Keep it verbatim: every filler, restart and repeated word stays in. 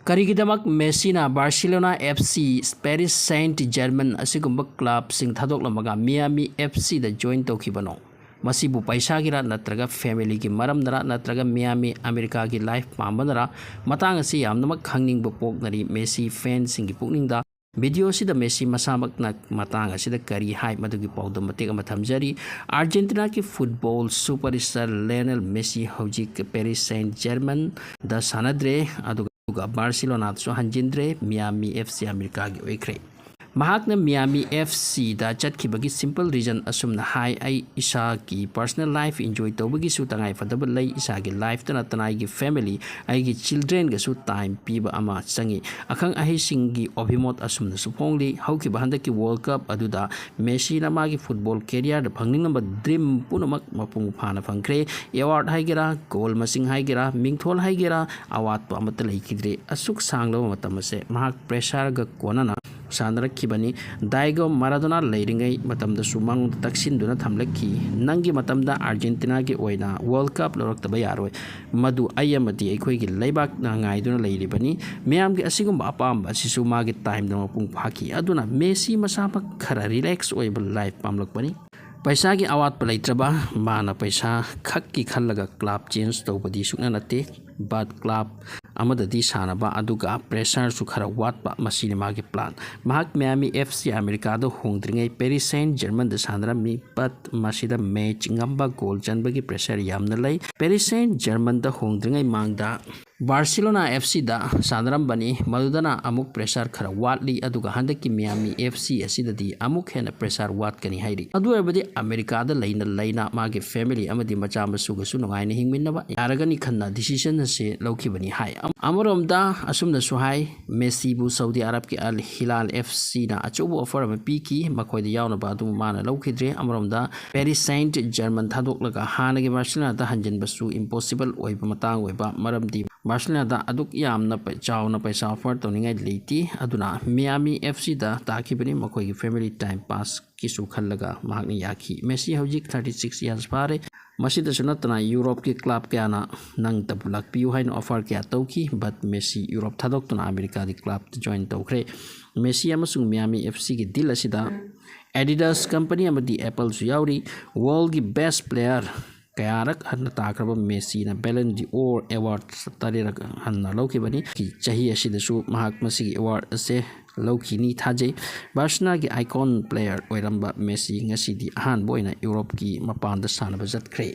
ꯀꯔꯤꯒꯤꯗꯃꯛ ꯃꯦꯁꯤꯅ Barcelona F C, Paris Saint Germain ꯑꯁꯤꯒꯨꯝꯕ ꯀ꯭ꯂꯕꯁꯤꯡ ꯊꯥꯗꯣꯛꯂꯝꯃꯒ ꯃꯤꯌꯥꯃꯤ ꯑꯦꯐ ꯁꯤꯗ ꯖꯣꯏꯟ ꯇꯧꯈꯤꯕꯅꯣ? ꯃꯁꯤꯕꯨ ꯄꯩꯁꯥꯒꯤꯔ ꯅꯠꯇ꯭ꯔꯒ ꯐꯦꯃꯤꯂꯤꯒꯤ ꯃꯔꯝꯅꯔ ꯅꯠꯇ꯭ꯔꯒ ꯃꯤꯌꯥꯃꯤ ꯑꯃꯦꯔꯤꯀꯥꯒꯤ ꯂꯥꯏꯐ ꯄꯥꯝꯕꯅꯔ? ꯃꯇꯥꯡ ꯑꯁꯤ ꯌꯥꯝꯅꯃꯛ ꯈꯪꯅꯤꯡꯕ ꯄꯣꯛꯅꯔꯤ ꯃꯦꯁꯤ ꯐꯦꯟꯁꯤꯡꯒꯤ ꯄꯨꯛꯅꯤꯡꯗ꯫ ꯚꯤꯗꯤꯑꯣ ꯑꯁꯤꯗ ꯃꯦꯁꯤ ꯃꯁꯥꯃꯛꯅ ꯃꯇꯥꯡ ꯑꯁꯤꯗ ꯀꯔꯤ ꯍꯥꯏ, ꯃꯗꯨꯒꯤ ꯄꯥꯎꯗꯝ ꯃꯇꯦꯛ ꯑꯃ ꯊꯝꯖꯔꯤ꯫ ꯑꯥꯔꯖꯦꯟꯇꯤꯅꯥꯒꯤ ꯐꯨꯠꯕꯣꯜ ꯁꯨꯄꯔ ꯁ꯭ꯇꯥꯔ ꯂꯦꯅꯦꯜ ꯃꯦꯁꯤ ꯍꯧꯖꯤꯛ ꯄꯦꯔꯤꯁ ꯁꯦꯟꯠ ꯖꯔꯃꯟꯗ ꯁꯥꯟꯅꯗ꯭ꯔꯦ, ꯑꯗꯨꯒ ꯑꯗꯨꯒ ꯕꯥꯔꯁꯤꯂꯣꯅꯥꯗꯁꯨ ꯍꯟꯖꯤꯟꯗ꯭ꯔꯦ, ꯃꯤꯌꯥꯃꯤ ꯑꯦꯐ ꯁꯤ ꯑꯃꯦꯔꯤꯀꯥꯒꯤ ꯑꯣꯏꯈ꯭ꯔꯦ꯫ ꯃꯍꯥꯛꯅ ꯃꯤꯌꯥꯃꯤ ꯑꯦꯐ ꯁꯤꯗ ꯆꯠꯈꯤꯕꯒꯤ ꯁꯤꯝꯄꯜ ꯔꯤꯖꯟ ꯑꯁꯨꯝꯅ ꯍꯥꯏ, "ꯑꯩ ꯏꯁꯥꯒꯤ ꯄꯔꯁꯅꯦꯜ ꯂꯥꯏꯐ ꯏꯟꯖꯣꯏ ꯇꯧꯕꯒꯤꯁꯨ ꯇꯉꯥꯏꯐꯗꯕ ꯂꯩ, ꯏꯁꯥꯒꯤ ꯂꯥꯏꯐꯇ ꯅꯠꯇꯅ ꯑꯩꯒꯤ ꯐꯦꯃꯤꯂꯤ, ꯑꯩꯒꯤ ꯆꯤꯜꯗ꯭ꯔꯦꯟꯒꯁꯨ ꯇꯥꯏꯝ ꯄꯤꯕ ꯑꯃ ꯆꯪꯉꯤ꯫" ꯑꯈꯪ ꯑꯍꯩꯁꯤꯡꯒꯤ ꯑꯣꯚꯤꯃꯣꯠ ꯑꯁꯨꯝꯅꯁꯨ ꯐꯣꯡꯂꯤ, ꯍꯧꯈꯤꯕ ꯍꯟꯗꯛꯀꯤ ꯋꯥꯔꯜ ꯀꯞ ꯑꯗꯨꯗ ꯃꯦꯁꯤꯅ ꯃꯥꯒꯤ ꯐꯨꯠꯕꯣꯜ ꯀꯦꯔꯤꯌꯔꯗ ꯐꯪꯅꯤꯡꯂꯝꯕ ꯗ꯭ꯔꯤꯝ ꯄꯨꯝꯅꯃꯛ ꯃꯄꯨꯡ ꯐꯥꯅ ꯐꯪꯈ꯭ꯔꯦ꯫ ꯑꯦꯋꯥꯔꯗ ꯍꯥꯏꯒꯦꯔꯥ, ꯒꯣꯜ ꯃꯁꯤꯡ ꯍꯥꯏꯒꯦꯔꯥ, ꯃꯤꯡꯊꯣꯜ ꯍꯥꯏꯒꯦꯔꯥ, ꯑꯋꯥꯠꯄ ꯑꯃꯠꯇ ꯂꯩꯈꯤꯗ꯭ꯔꯦ꯫ ꯑꯁꯨꯛ ꯁꯥꯡꯂꯕ ꯃꯇꯝ ꯑꯁꯦ ꯃꯍꯥꯛ ꯄ꯭ꯔꯦꯁꯔꯒ ꯀꯣꯟꯅꯅ ꯁꯥꯟꯅꯔꯛꯈꯤꯕꯅꯤ꯫ ꯗꯥꯏꯒꯣ ꯃꯥꯔꯥꯗꯣꯅꯥ ꯂꯩꯔꯤꯉꯩ ꯃꯇꯝꯗꯁꯨ ꯃꯉꯣꯟꯗ ꯇꯛꯁꯤꯟꯗꯨꯅ ꯊꯝꯂꯛꯈꯤ, "ꯅꯪꯒꯤ ꯃꯇꯝꯗ ꯑꯥꯔꯖꯦꯟꯇꯤꯅꯥꯒꯤ ꯑꯣꯏꯅ ꯋꯥꯔꯜ ꯀꯞ ꯂꯧꯔꯛꯇꯕ ꯌꯥꯔꯣꯏ꯫ ꯃꯗꯨ ꯑꯩ ꯑꯃꯗꯤ ꯑꯩꯈꯣꯏꯒꯤ ꯂꯩꯕꯥꯛꯅ ꯉꯥꯏꯗꯨꯅ ꯂꯩꯔꯤꯕꯅꯤ꯫" ꯃꯤꯌꯥꯝꯒꯤ ꯑꯁꯤꯒꯨꯝꯕ ꯑꯄꯥꯝꯕ ꯑꯁꯤꯁꯨ ꯃꯥꯒꯤ ꯇꯥꯏꯝꯗ ꯃꯄꯨꯡ ꯐꯥꯈꯤ꯫ ꯑꯗꯨꯅ ꯃꯦꯁꯤ ꯃꯁꯥꯃꯛ ꯈꯔ ꯔꯤꯂꯦꯛꯁ ꯑꯣꯏꯕ ꯂꯥꯏꯐ ꯄꯥꯝꯂꯛꯄꯅꯤ꯫ ꯄꯩꯁꯥꯒꯤ ꯑꯋꯥꯠꯄ ꯂꯩꯇ꯭ꯔꯕ, ꯃꯥꯅ ꯄꯩꯁꯥ ꯈꯛꯀꯤ ꯈꯜꯂꯒ ꯀ꯭ꯂꯕ ꯆꯦꯟꯖ ꯇꯧꯕꯗꯤ ꯁꯨꯛꯅ ꯅꯠꯇꯦ꯫ ꯕꯠ ꯀ꯭ꯂꯕ ꯑꯃꯗꯗꯤ ꯁꯥꯟꯅꯕ, ꯑꯗꯨꯒ ꯄ꯭ꯔꯦꯁꯔꯁꯨ ꯈꯔ ꯋꯥꯠꯄ, ꯃꯁꯤꯅꯤ ꯃꯥꯒꯤ ꯄ꯭ꯂꯥꯟ꯫ ꯃꯍꯥꯛ ꯃꯤꯌꯥꯃꯤ ꯑꯦꯐ ꯁꯤ ꯑꯃꯦꯔꯤꯀꯥꯗ ꯍꯣꯡꯗ꯭ꯔꯤꯉꯩ ꯄꯦꯔꯤꯁ ꯁꯦꯟꯠ ꯖꯔꯃꯟꯗ ꯁꯥꯟꯅꯔꯝꯃꯤ, ꯕꯠ ꯃꯁꯤꯗ ꯃꯦꯆ ꯉꯝꯕ, ꯒꯣꯜ ꯆꯟꯕꯒꯤ ꯄ꯭ꯔꯦꯁꯔ ꯌꯥꯝꯅ ꯂꯩ꯫ ꯄꯦꯔꯤꯁ ꯁꯦꯟꯠ ꯖꯔꯃꯟꯗ ꯍꯣꯡꯗ꯭ꯔꯤꯉꯩ ꯃꯥꯡꯗ ꯕꯥꯔꯁꯤꯂꯣꯅꯥ ꯑꯦꯐ ꯁꯤꯗ ꯁꯥꯟꯅꯔꯝꯕꯅꯤ, ꯃꯗꯨꯗꯅ ꯑꯃꯨꯛ ꯄ꯭ꯔꯦꯁꯔ ꯈꯔ ꯋꯥꯠꯂꯤ, ꯑꯗꯨꯒ ꯍꯟꯗꯛꯀꯤ ꯃꯤꯌꯥꯃꯤ ꯑꯦꯐ ꯁꯤ ꯑꯁꯤꯗꯗꯤ ꯑꯃꯨꯛ ꯍꯦꯟꯅ ꯄ꯭ꯔꯦꯁꯔ ꯋꯥꯠꯀꯅꯤ ꯍꯥꯏꯔꯤ꯫ ꯑꯗꯨ ꯑꯣꯏꯔꯕꯗꯤ ꯑꯃꯦꯔꯤꯀꯥꯗ ꯂꯩꯅ ꯂꯩꯅ ꯃꯥꯒꯤ ꯐꯦꯃꯤꯂꯤ ꯑꯃꯗꯤ ꯃꯆꯥ ꯃꯁꯨꯒꯁꯨ ꯅꯨꯡꯉꯥꯏꯅ ꯍꯤꯡꯃꯤꯟꯅꯕ ꯌꯥꯔꯒꯅꯤ ꯈꯟꯅ ꯗꯤꯁꯤꯖꯟ ꯑꯁꯤ ꯂꯧꯈꯤꯕꯅꯤ ꯍꯥꯏ꯫ ꯑꯃ-, ꯑꯃꯔꯣꯝꯗ ꯑꯁꯨꯝꯅꯁꯨ ꯍꯥꯏ, ꯃꯦꯁꯤꯕꯨ ꯁꯥꯎꯗꯤ ꯑꯔꯕꯀꯤ ꯑꯜ ꯍꯤꯂꯥꯜ ꯑꯦꯐ ꯁꯤꯅ ꯑꯆꯧꯕ ꯑꯣꯐꯔ ꯑꯃ ꯄꯤꯈꯤ, ꯃꯈꯣꯏꯗ ꯌꯥꯎꯅꯕ ꯑꯗꯨꯕꯨ ꯃꯥꯅ ꯂꯧꯈꯤꯗ꯭ꯔꯦ꯫ ꯑꯃꯔꯣꯝꯗ ꯄꯦꯔꯤꯁ ꯁꯦꯟꯠ ꯖꯔꯃꯟ ꯊꯥꯗꯣꯛꯂꯒ ꯍꯥꯟꯅꯒꯤ ꯕꯥꯔꯁꯦꯂꯣꯅꯥꯗ ꯍꯟꯖꯤꯟꯕꯁꯨ ꯏꯝꯄꯣꯁꯤꯕꯜ ꯑꯣꯏꯕ ꯃꯇꯥꯡ ꯑꯣꯏꯕ ꯃꯔꯝꯗꯤ ꯕꯥꯔꯁꯦꯂꯣꯅꯥꯗ ꯑꯗꯨꯛ ꯌꯥꯝꯅ ꯄꯩ-, ꯆꯥꯎꯅ ꯄꯩꯁꯥ ꯑꯣꯐꯔ ꯇꯧꯅꯤꯡꯉꯥꯏ ꯂꯩꯇꯦ꯫ ꯑꯗꯨꯅ ꯃꯤꯌꯥꯃꯤ ꯑꯦꯐ ꯁꯤꯗ ꯇꯥꯈꯤꯕꯅꯤ꯫ ꯃꯈꯣꯏꯒꯤ ꯐꯦꯃꯤꯂꯤ ꯇꯥꯏꯝ ꯄꯥꯁꯀꯤꯁꯨ ꯈꯜꯂꯒ ꯃꯍꯥꯛꯅ ꯌꯥꯈꯤ꯫ ꯃꯦꯁꯤ ꯍꯧꯖꯤꯛ ꯊꯥꯔꯇꯤ ꯁꯤꯛꯁ ꯏꯌꯥꯔꯁ ꯐꯥꯔꯦ꯫ ꯃꯁꯤꯗꯁꯨ ꯅꯠꯇꯅ ꯌꯨꯔꯣꯞꯀꯤ ꯀ꯭ꯂꯕ ꯀꯌꯥꯅ ꯅꯪꯇꯕꯨ ꯂꯥꯛꯄꯤꯌꯨ ꯍꯥꯏꯅ ꯑꯣꯐꯔ ꯀꯌꯥ ꯇꯧꯈꯤ, but ꯃꯦꯁꯤ ꯌꯨꯔꯣꯞ ꯊꯥꯗꯣꯛꯇꯨꯅ ꯑꯃꯦꯔꯤꯀꯥꯒꯤ ꯀ꯭ꯂꯕꯇ ꯖꯣꯏꯟ ꯇꯧꯈ꯭ꯔꯦ꯫ ꯃꯦꯁꯤ ꯑꯃꯁꯨꯡ ꯃꯤꯌꯥꯃꯤ ꯑꯦꯐ ꯁꯤꯒꯤ ꯗꯤꯜ ꯑꯁꯤꯗ ꯑꯦꯗꯤꯗꯥꯁ ꯀꯝꯄꯅꯤ ꯑꯃꯗꯤ ꯑꯦꯄꯜꯁꯨ ꯌꯥꯎꯔꯤ꯫ ꯋꯥꯔꯜꯒꯤ ꯕꯦꯁ ꯄ꯭ꯂꯦꯌꯔ ꯀꯌꯥꯔꯛ ꯍꯟꯅ ꯇꯥꯈ꯭ꯔꯕ ꯃꯦꯁꯤꯅ ꯕꯦꯂꯟ ꯗꯤ ꯑꯣꯔ ꯑꯦꯋꯥꯔꯗ ꯇꯔꯦꯠꯔꯛ ꯍꯟꯅ ꯂꯧꯈꯤꯕꯅꯤ꯫ ꯆꯍꯤ ꯑꯁꯤꯗꯁꯨ ꯃꯍꯥꯛ ꯃꯁꯤꯒꯤ ꯑꯦꯋꯥꯔꯗ ꯑꯁꯦ ꯂꯧꯈꯤꯅꯤ ꯊꯥꯖꯩ꯫ ꯕꯥꯔꯁꯦꯂꯣꯅꯥꯒꯤ ꯑꯥꯏꯀꯣꯟ ꯄ꯭ꯂꯦꯌꯔ ꯑꯣꯏꯔꯝꯕ ꯃꯦꯁꯤ ꯉꯁꯤꯗꯤ ꯑꯍꯥꯟꯕ ꯑꯣꯏꯅ ꯌꯨꯔꯣꯞꯀꯤ ꯃꯄꯥꯟꯗ ꯁꯥꯟꯅꯕ ꯆꯠꯈ꯭ꯔꯦ꯫